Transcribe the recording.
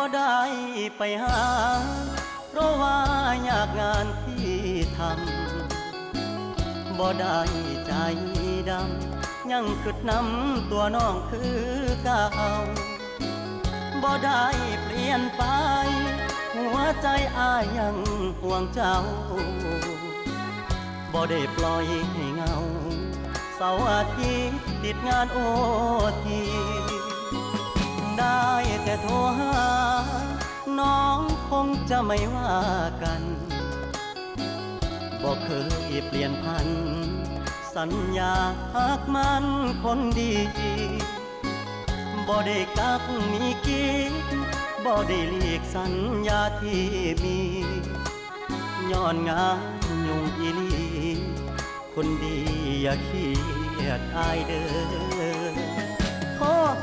ບໍ່ໄດ້ໄປຫາ ເພາະວ່າຍາກງານທີ່ທຳ ບໍ່ໄດ້ໃຈດຳ ຍັງຄິດນຳຕົວນ້ອງຄືເກົ່າ ບໍ່ໄດ້ປ່ຽນໄປ ຫົວໃຈອ້າຍຍັງຫ່ວງເຈົ້າ ບໍ່ໄດ້ປ່ອຍໃຫ້ເຫງົາ ເສົາອາທິດຕິດງານໂອທີ ໄດ້ແຕ່ໂທຫາ ນ້ອງຄົງຈະໄມ່ວ່າກັນ ບໍ່ເຄີຍປ່ຽນຜັນ ສັນຍາຮັກໝັ້ນຄົນດີ ບໍ່ໄດ້ກັກມີກິດ ບໍ່ໄດ້ຫຼີກສັນຍາທີ່ມີ ຍ້ອນງານຫຍຸ້ງອີ່ຫຼີ ຄົນດີຢ່າຄຽດອ້າຍເດີ ຂໍໃຫ້